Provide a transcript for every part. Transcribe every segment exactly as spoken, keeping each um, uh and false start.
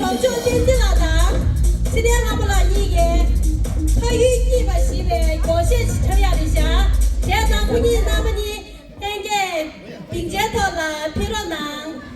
གྲོགས་མཆོག་བསྟན་འཛིན་ལགས་དང་། ཚེ་བརྟན་ལྷ་མོ་ལགས་གཉིས་ཀྱིས་ཕ་ཡུལ་གཉིས་པ་ཞེས་པའི་སྒོར་གཞས་ཤིག་འཁྲབ་ཡག་རེད་བཞག་དེ་ཡང་ད་ཁོ་གཉིས་རྣམ་པ་གཉིས་ལྷན་རྒྱས་སྡིངས་ཆའི་ཐོག་ལ་ཕེབས་རོགས་གནང་།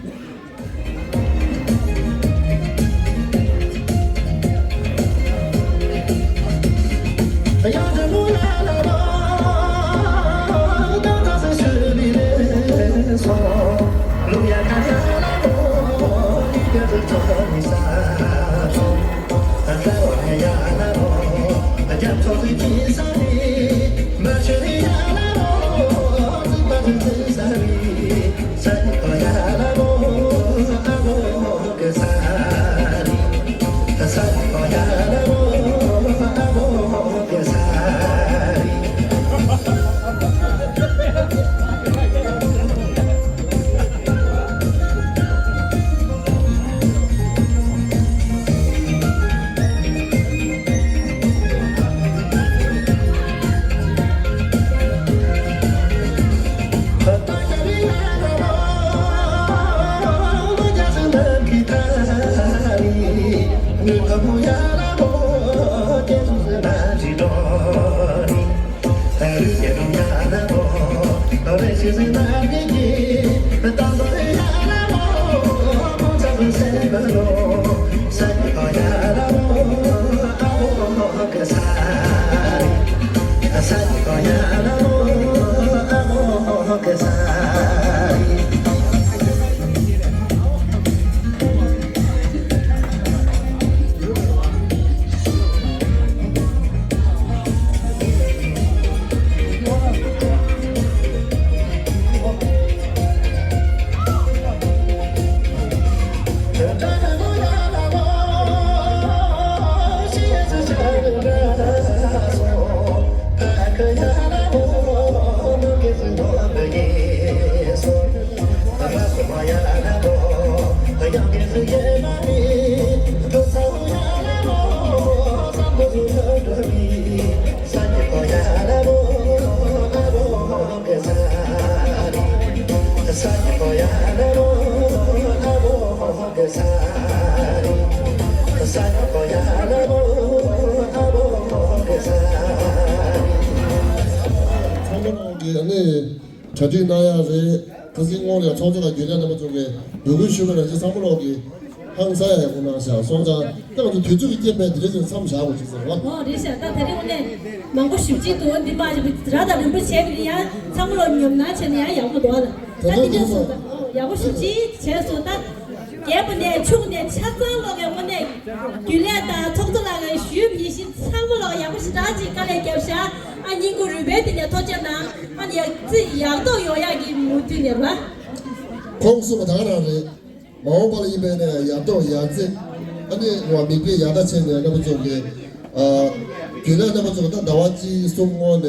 ཚང་མ་གིས་ཨ་ནི་གྲ་སྒྲིག་གནང་ཡག་རེད། ཁ་སང་སྔོན་ལ་ཚོགས་གཙོ་དང་རྒྱུན་ལས་རྣམ་པ་ཚོ་གིས་འབོད་སྐུལ་ཞུས་པ་ནང་བཞིན་བསམ་བློ་གིས། ཧང་སང་ཡག་པོ་གནང་ཤག་སོང་ཙང་ད་ང་ཚོ་དུས་ཚོད་ཀྱི་རྐྱེན་པས་འདི་རེ་ཟེར་མཚམས་བཞག་དགོས་ཅིག་ཟེར་བ། ཨོ་རེད་ཤག་ད་དེ་རིང་ངོ་ནས་མང་པོ་ཞེ་པོ་ཅིག་འདུག་འདི་མ་ཞིག་ར་དང་རིང་པོ་བྱས་པ་ཡིན་ཡང་ཚང་མ་ལོ་ཉོབ་སྣང་བྱས་ན་ཡང་ཡག་པོ་འདུག་ཨ་ལ། ད་དེ་འདྲ་སོང་ཙང་ཨོ་ཡག་པོ་ཞེ་པོ་ཅིག་བྱས་སོང་། ད་རྒྱལ་པོ་ནས་ཕྱུག་ནས་ཆ་ཚང་ལོག་གི་ངོ་ནས་རྒྱུན་ལས་དང་ཚོགས་གཙོ་ལགས་ཀྱི་ཞུས་མི་ཤེས་ཚང་མ་ལོག་ཡག་པོ་ཞེ་དྲག་ཅིག་དཀའ་ལས་བརྒྱབ་ཤག་ཨ་སྙིང་ཁུང་རུས་པའི་གཏིང་ནས་ཐུགས་རྗེ་གནང་། ཨ་ནི་ཡག་ཅིག་ཡག་ཐོག་ཡོང་ཡག་གི་མུ་མཐུད་ནས་ར། ཁོང་གསུངས་པ་ད་ག་རང་རེད། མ་འོངས་པ་ལ་ཡིན་པས་ནས་ཡག་ཐོག་ཡག་བརྩེགས་ཨ་ནི་ཡོང་བ་མིག་དཔེ་ཡག་ཐག་ཆད་ནས་རྣམ་པ་ཚོ་གི་ཨ་རྒྱུན་ལས་རྣམ་པ་ཚོ་གི་ད་ཟླ་བ་གཅིག་གསུམ་སྔོན་ནས་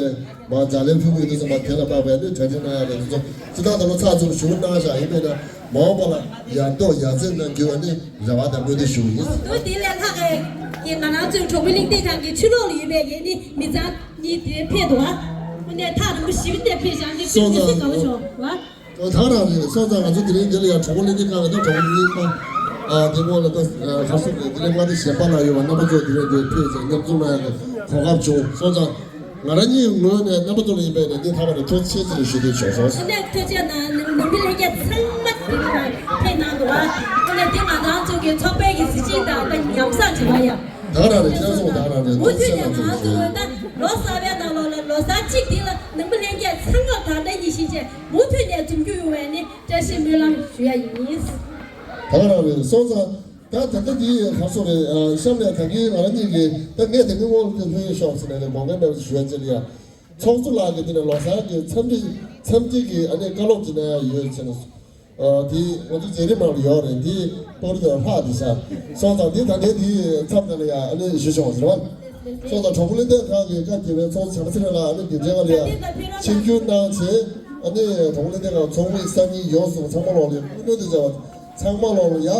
མ་ལྗགས་ལན་ཕུལ་གི་ཡོད་དུས་ཙམ་པ་དེ་ལ་དཔག་པའི་ཨ་ནི་གྲ་སྒྲིག་གནང་ཡག་ལ་དེ་ཚོ་སྤྱི་བཏང་ད་ལོ་ཚགས་ཚུད་ཞུ་གནང་བཞག་ཡིན་པས་ན་མ་འོངས་པ་ལ་ཡག་ཐོག་ཡག་བརྩེགས་གནང་རྒྱུ་ཨ་ནི་རེ་བ་དང་སྨོན་འདུན་ཞུ་གི་ཡིན། འོ་དེ་ལས་ལྷག་གི་ང་རང་ཚོའི་གྲོགས་པོའི་གླེང་སྟེགས་ཁང་གི་ཕྱི་ལོགས་ལ་ཡོད་པའི་ཨ་ནི་མི་ཚང་གཉིས་དེ་ཕེབས་འདུག་ཨ། དངོས་གནས་ཐག་རིང་པོ་ཞེ་པོ་ཅིག་ཕེབས་ཤག་འདི་ཕེབས་མི་སྲིད་དགའ་པོ་བྱུང་བ། ད་རང་རེད། སོང་ཙང་ང་ཚོ་དེ་རིང་འདི་ལ་ཡང་གྲོགས་པོ་གླེང་སྟེགས་ཁང་གི་ད་གྲོགས་པོ་གཉིས་ཀ་ཨ་དེ་སྔོན་ལ་ད་ཁ་སོ་རེད། དེ་ལས་མངའ་སྡེ་གཞན་པ་ལ་ཡོད་པ་རྣམ་པ་ཚོ་དེ་རིང་འདིར་ཕེབས་ཚེ་མཉམ་འཛོམས་གནང་ཡག་གི་གོ་སྐབས་བྱུང་སོང་ཙང་ང་རང་གཉིས་ངོས་ནས་རྣམ་པ་ཚོ་ལ་ཡིན་པས་ནས་སྙིང་ཐག་པ་ནས་ཐུགས་རྗེ་ཆེ་ཟེར་ནས་ཞུ་འདོད་བྱུང་སོང་། དངོས་གནས་ཐུགས་རྗེ་གནང་། ནང་མི་ལྷན་རྒྱས་ཚང་མ་དེ་རིང་ཕེབས་གནང་འདུག་ཨ། དངོས་གནས་དེ་ང་རང་ཚོ་གི་ཚོགས་པའི་གི་གཟི་བརྗིད་དང་ད་ཉམས་བཟང་བྱེད་པ་ཡ། ད་རང་རེད། ཁྱེད་རང་ཚོ་ད་རང་རེད། མུ་མཐུད་ནས་ང་རང་ཚོ་ད་ལོ་གསར་བའི་ནང་ལོགས་ལ་ལོ་གསར་གཅིག་དེ་ལ་ནང་མི་ལྷན་རྒྱས་ཚང་མ་ད་ལྟ་ཉིན་ཤས་རྗེས་མུ་མཐུད་ནས་འཛོམས་རྒྱུ་ཡོང་བའི་ནི་བཀྲ་ཤིས་སྨོན་ལམ་ཞུ་ཡ་ཡིན། ད་རང་རེད། སོང་ཙང་ད་ད་ལྟ་འདི་ག་སོ་རེད། གཤམ་ནས་ད་གིན་ང་རང་གཉིས་ཀྱིས་ད་ངས་དེ་གི་དབང་དུ་ལྷོད་ཡོད་ཤོག་ཟེར་ནས་དགོངས་འགལ་མེད་པ་ཞུ་ཡ་ཅི་ལ་ཡ། ཚོགས་གཙོ་ལགས་ཀྱིས་དེ་ནས་ལོ་གསར་གྱི་འཚམས་འདྲི་འཚམས་འདྲི་གི་ཨ་ནི་བཀའ་སློབ་ཅིག་གནང་ཡ་ཡོད་ཟེར་ནས། ཨ་དེ་ང་ཚོ་མཇལ་རིམ་ནང་ལ་ཡོད་རེད། འདི་པར་དུ་ལྷག་དེ་ཤག་སོང་ཙང་འདི་ད་ལྟའི་འདི་མཚམས་དེ་ལ་ཡ་ཨ་ནི་ཞུ་ཆོག་ཟེར་བ། སོང་ཙང་གྲོགས་པོ་གླེང་སྟེགས་ཁང་གི་བཀའ་དགེ་བའི་ཚོགས་བྱང་སེམས་ལགས་ཨ་ནི་འདི་འདྲའི་ལ་ཡ་ཆིབས་བསྒྱུར་གནང་བྱས་ཨ་ནི་གྲོགས་པོ་གླེང་སྟེགས་ཁང་ཚོགས་མི་སང་ཉིན་ཡོངས་སུ་ཚང་མ་ལོག་ལ་ཡ་སྐུ་མགྲོན་དུ་བཅར་བ། ཚང་མ་ལོག་ལ་ཡ་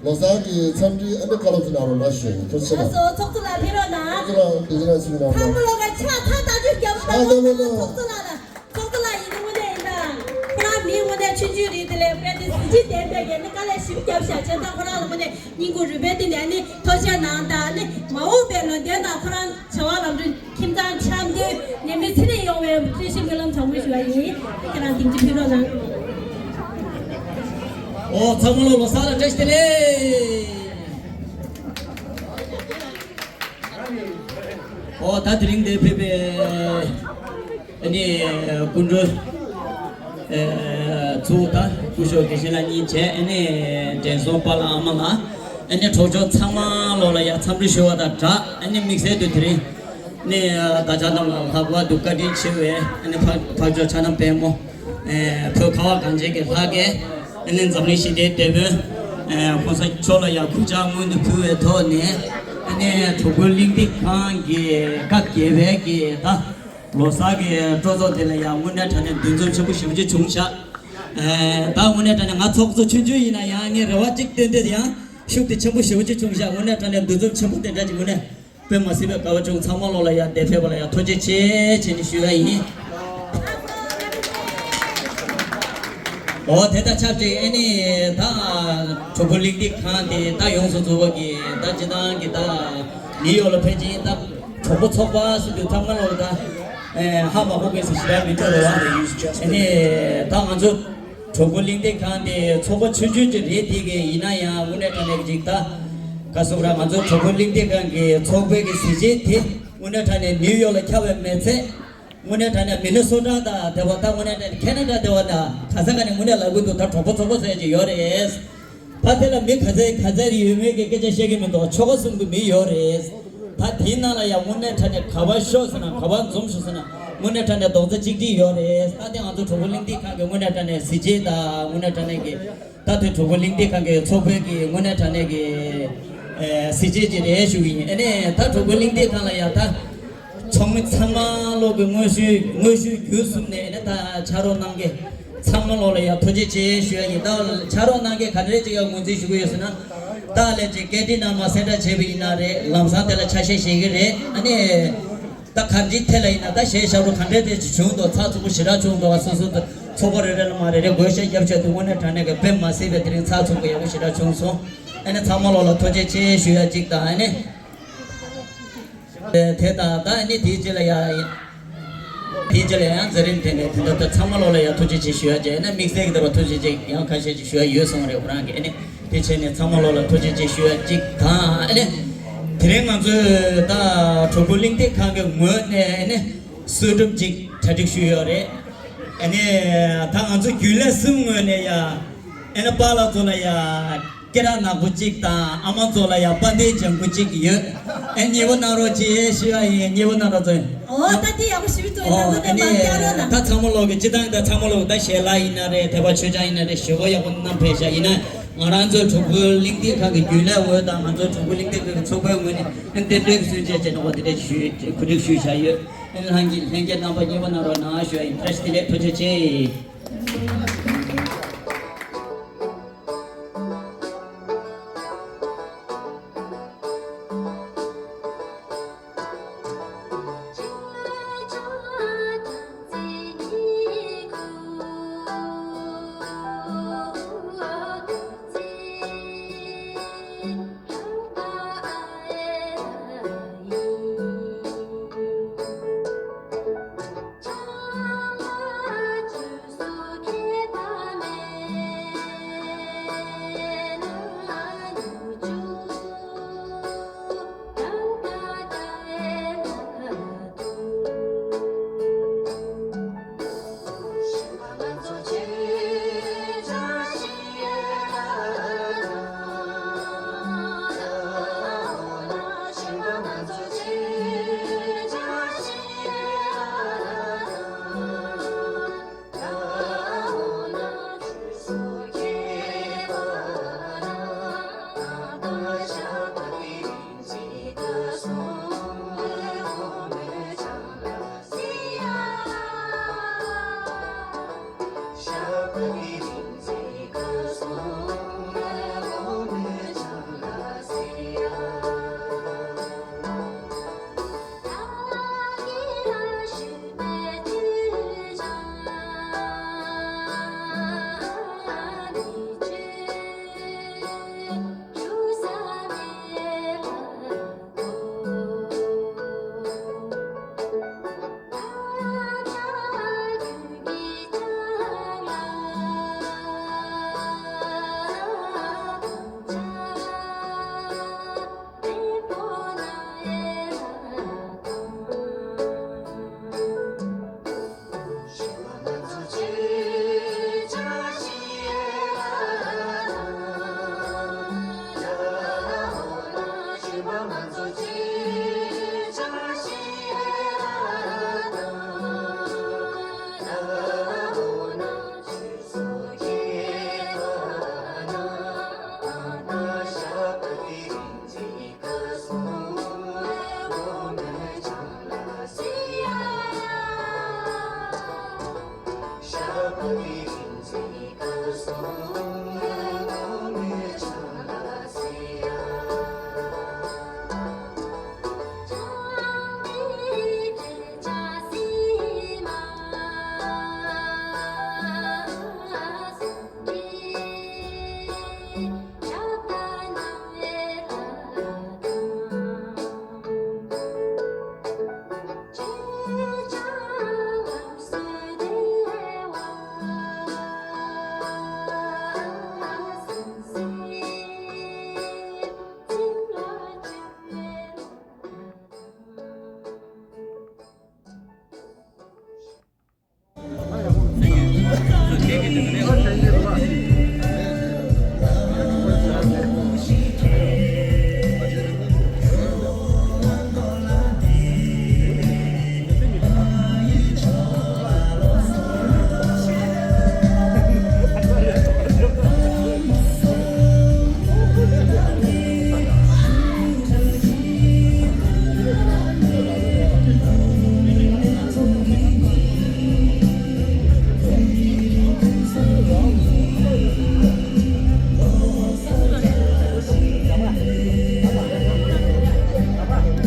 ལོ་གསར་གྱི་འཚམས་འདྲི་ཨ་ནི་བཀའ་སློབ་ཅིག་གནང་རོགས་གནང་ཞུ་ཡིན། ཐུགས་རྗེ་ཆེ་གནང་། ཚོགས་གཙོ་ལགས་ཕེབས་རོགས་གནང་། ཚོགས་གཙོ་ལགས་ཕེབས་རོགས་གནང་། ཚང་མ་ལོག་ལ་ཕྱག་ཐག་ཐག་ཆོད་རྒྱབ་སྟངས་ཚོགས་གཙོ་ལགས་ལ། ཚོགས་གཙོ་ལགས་ཡིན་ན་དངོས་གནས་ཡིན་ད། ཁོ་རང་མི་དངོས་གནས་ཆུང་ཆུང་རེད། དེ་ལས་དཔེ་དེ་གཟི་བརྗིད་ལྡན་པའི་ཡན་ནི་དཀའ་ལས་ཞིབ་བརྒྱབ་ཤག་བྱས་ཙང་ཁོ་རང་ལ་དངོས་གནས་སྙིང་ཁུང་རུས་པའི་གཏིང་ནས་ནི་ཐུགས་རྗེ་གནང་། ད་ནི་མ་འོངས་པའི་ལོ་ཟླའི་ནང་ཁོ་རང་བྱ་བ་ལམ་འགྲོ་ཁྱིམ་ཚང་འཆམ་མཐུན་ནད་མེད་ཚེ་རིང་ཡོང་བའི་བཀྲ་ཤིས་སྨོན་ལམ་དྲང་པོ་ཞུ་བ་ཡིན། ཁྱེད་རང་སྙིང་རྗེ་ཕུལ་རོགས་གནང་། ཨོ་ཚང་མ་ལོ་ལོ་གསར་ལ་བཀྲ་ཤིས་བདེ་ལེགས། ཨོ་ད་དེ་རིང་འདིར་ཕེབས་པའི་ཨ་ནི་སྐུ་མགྲོན་ཚོ་དང་སྐུ་ཞབས་དགེ་བཤེས་ལགས་གཉིས་བྱས་ཨ་ནི་དྲན་གསོ་པཱ་ལགས་ཨ་མ་ལགས་ཨ་ནི་གྲོགས་མཆོག་ཚང་མ་ལོག་ལ་ཡ་འཚམས་འདྲི་ཞུ་བ་དང་སྦྲགས་ཨ་ནི་དམིགས་བསལ་དུ་དེ་རིང་ནི་ད་ཆ་ནང་ལ་ལྷག་པར་དུ་བཀའ་དྲིན་ཆེ་བའི་ཨ་ནི་འཕགས་འཕགས་མཆོག་ཕྱག་ན་པདྨོ་བོད་ཁ་བ་གངས་ཅན་གྱི་ལྷ་སྐལ། ཨ་ནི་འཛམ་གླིང་ཞི་བདེའི་དེད་དཔོན་༸གོང་ས་མཆོག་ལ་ཡང་གུས་ཕྱག་སྔོན་དུ་ཕུལ་བའི་ཐོག་ནས་ཨ་ནི་གྲོགས་པོའི་གླེང་སྟེགས་ཁང་གི་སྐབས་བརྒྱད་པའི་གི་ད་ལོ་གསར་གྱི་སྤྲོ་ཚོགས་དེ་ལ་ཡང་དངོས་གནས་དྲང་གནས་འདུ་འཛོམས་ཆེན་པོ་ཞེ་པོ་ཅིག་བྱུང་ཤག་ཨེ་ད་དངོས་གནས་དྲང་གནས་ང་ཚོགས་གཙོ་ཆུང་ཆུང་ཡིན་ན་ཡང་ངས་རེ་བ་གཅིག་བཏོན་ཏེ་ཡང་ཤུགས་དེ་ཆེན་པོ་ཞེ་པོ་ཅིག་བྱུང་ཤག་དངོས་གནས་དྲང་གནས་འདུ་འཛོམས་ཆེན་པོ་དེ་འདྲ་ཅིག་དངོས་གནས། དཔེ་མ་སྲིད་པའི་དགའ་བ་བྱུང་། ཚང་མ་ལོག་ལ་ཡང་འདིར་ཕེབས་པ་ལ་ཡང་ཐུགས་རྗེ་ཆེ་བྱས་ནས་ཞུ་ཡ་ཡིན། འོ་དེ་དང་ཆབས་ཅིག་ཨ་ནི་ད་གྲོགས་པོ་གླེང་སྟེགས་ཁང་དེ་ད་ཡོངས་སུ་རྫོགས་པ་གི་ད་སྤྱི་བཏང་གི་ད་ནིའུ་ཡོག་ལ་ཕེབས་ཀྱིན་ད་གྲོགས་པོ་ཚོགས་པ་ཟེར་དུས་ཚང་མ་ལོག་ད་ཧ་མ་གོ་མཁན་ཟེར་ཞེ་དྲག་མི་འདུག་རེད་བ། ཨ་ནི་ད་ང་ཚོ། གྲོགས་པོ་གླེང་སྟེགས་ཁང་དེ་ཚོགས་པ་ཆུང་ཆུང་ཅིག་རེད། དེ་གས་ཡིན་ན་ཡང་དངོས་གནས་དྲང་གནས་ཅིག་ད་ག་སོག་ར་ང་ཚོ་གྲོགས་པོ་གླེང་སྟེགས་ཁང་གི་ཚོགས་པའི་གི་གཟི་བརྗིད་དེ་དངོས་གནས་དྲང་གནས་ནིའུ་ཡོག་ལ་ཁྱབ་པའི་མི་ཚད་དངོས་གནས་དྲང་གནས་མི་ནི་སོ་ཊ་དང་དེ་བ་ད་དངོས་གནས་དྲང་གནས་ཁེ་ན་ཌ་དེ་བ་ད་ག་ས་ག་ནས་དངོས་གནས་ལབ་དགོས་འདུག་ད་གྲོགས་པོ་ཚོགས་པ་ཟེར་ཅིག་ཡོད་རེད། ད་དེ་ལ་མི་ག་ཚད་ག་ཚད་ཡོད་མེད་ཀྱི་སྐད་ཆ་བཤད་ཀྱི་མི་འདུག་ཆོལ་ཁ་གསུམ་གྱི་མི་ཡོད་རེད། ད་དེའི་ནང་ལ་ཡང་དངོས་གནས་དྲང་གནས་ག་པར་ཤོག་ཟེར་ན་ག་པར་འཛོམས་ཤོག་ཟེར་ན་དངོས་གནས་དྲང་གནས་རྡོག་རྩ་གཅིག་སྒྲིལ་ཡོད་རེད། ད་དེ་ང་ཚོ་གྲོགས་པོ་གླེང་སྟེགས་ཁང་གི་དངོས་གནས་དྲང་གནས་གཟི་བརྗིད་དང་དངོས་གནས་དྲང་གནས་ཀྱི་ད་དེ་གྲོགས་པོ་གླེང་སྟེགས་ཁང་གི་ཚོགས་པའི་གི་དངོས་གནས་དྲང་གནས་ཀྱི་ཨེ་གཟི་བརྗིད་ཅིག་རེད་ཞུ་གི་ཡིན། ཨ་ནི་ད་གྲོགས་པོ་གླེང་སྟེགས་ཁང་ལ་ཡང་ད། ཚོགས་མི་ཚང་མ་ལོག་གི་དངོས་ཞུ་དངོས་ཞུ་བརྒྱུད་གསུམ་ནས་ནི་ད་ཕྱག་རོགས་གནང་མཁན་ཚང་མ་ལོག་ལ་ཡང་ཐུགས་རྗེ་ཆེ་ཞུ་ཡ་ཡིན། ད་ཕྱག་རོགས་གནང་མཁན་ག་འདྲས་ཅིག་ཡང་ངོས་འཛིན་ཞུ་གི་ཡོད་ཟེར་ན། ད་ལས་ཅིག་སྐད་འཕྲིན་ནང་མ་གསལ་བསྒྲགས་བྱས་པ་ཡིན་ན་རེད། ལམ་སང་དེ་ལ་ཆ་ཤས་བཞེས་ཀྱི་རེད། ཨ་ནི་ད་གང་ཅིའི་ཐད་ལ་ཡིན་ན་ད་གཞས་ཞབས་བྲོ་ག་འདྲས་འདྲས་ཅིག་བྱུང་འདུག་ཚགས་ཚུད་པོ་ཞེ་དྲག་བྱུང་འདུག་སོ་སོ་ད་ཚོགས་པ་རེ་རེ་ལ་མ་རེ་རེ་བགོ་བཤའ་བརྒྱབ་བྱས་འདུག་དངོས་གནས་དྲང་གནས་ཀྱི་དཔེ་མ་སྲིད་པའི་དེ་རིང་ཚགས་ཚུད་པོ་ཡག་པོ་ཞེ་དྲག་བྱུང་སོང་། ཨ་ནི་ཚང་མ་ལོག་ལ་ཐུགས་རྗེ་ཆེ་ཞུ་ཡ་གཅིག་དང་ཨ་ནི། དེ་དང་ད་ནི་དེའི་རྗེས་ལ་ཡང་དེའི་རྗེས་ལ་ཡང་མཛད་རིམ་དེ་ནས་དེ་འདྲ་ད་ཚང་མ་ལོག་ལ་ཡང་ཐུགས་རྗེ་ཆེ་ཞུ་ཡ་བྱས་ན་དམིགས་བསལ་གྱི་ད་བར་ཐུགས་རྗེ་ཆེ་ཡང་ཁ་ཤས་ཅིག་ཞུ་ཡ་ཡོད་སོང་རེད། ཁོ་རང་གིས་ཨ་ནི་ དེ་བྱས་ནས་ཚང་མ་ལོག་ལ་ཐུགས་རྗེ་ཆེ་ཞུ་ཡ་གཅིག་དང་ཨ་ནི། དེ་རིང་ང་ཚོས་ད་གྲོགས་པོ་གླིང་སྟེང་ཁང་གི་ངོས་ནས་ཨ་ནི་གསོལ་སྒྲུབ་ཅིག་གྲ་སྒྲིག་ཞུས་ཡོད་རེད། ཨ་ནི་ད་ང་ཚོ་རྒྱུན་ལས་གསུམ་ངོས་ནས་ཡ། ཨེ་ན་པཱ་ལགས་ཚོ་ལ་ཡ་སྐེ་རགས་ནག་པོ་གཅིག་དང་ཨ་མ་ཚོ་ལ་ཡ་དཔལ་ལྡན་ལྗང་གུ་གཅིག་ཡོད། ཨེ་མཉེས་པོ་གནང་རོགས་གྱིས་ཞུ་ཡ་ཡིན། མཉེས་པོ་གནང་རོགས་ཚོ། ཨོ་ད་དེ་ཡག་པོ་ཞེ་པོ་ཅིག་འདུག་ཨོ་ད་ཨེ་དེ་མ་ནི་བསྐྱར་རོགས་གནང་། ད་ཚང་མ་ལོག་གི་སྤྱི་བཏང་ད་ཚང་མ་ལོག་ད་ཞལ་ལག་ཡིན་ན་རེད། དད་པ་མཆོད་ཆང་ཡིན་ན་རེད། ཞོ་བོ་ཡག་པོ་བསྣམས་ཕེབས་ཤག་ཡིན་ན་ང་རང་ཚོའི་གྲོགས་པོ་གླིང་སྟེང་ཁང་གི་རྒྱུན་ལས་འོས་དང་ང་ཚོའི་གྲོགས་པོ་གླིང་སྟེང་ཁང་གི་ཚོགས་པའི་ངོས་ནས་ཨེ་རྟེན་འབྲེལ་གྱི་སྲུང་བྱས་བྱས་ནས་འོ་དེ་འདྲ་ཞུ་གོ་སྒྲིག་ཞུས་བཞག་ཡོད། ཨེ་ལྷན་རྒྱས་ལྷན་རྒྱས་རྣམ་པ་མཉེས་པོ་གནང་རོགས་གནང་ཞུ་ཡ་ཡིན། བཀྲ་ཤིས་བདེ་ལེགས། ཐུགས་རྗེ་ཆེ།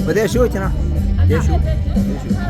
བ་དེ་ཞུ་ཁྱེད་རང་། དེ་ཞུ། དེ་ཞུ།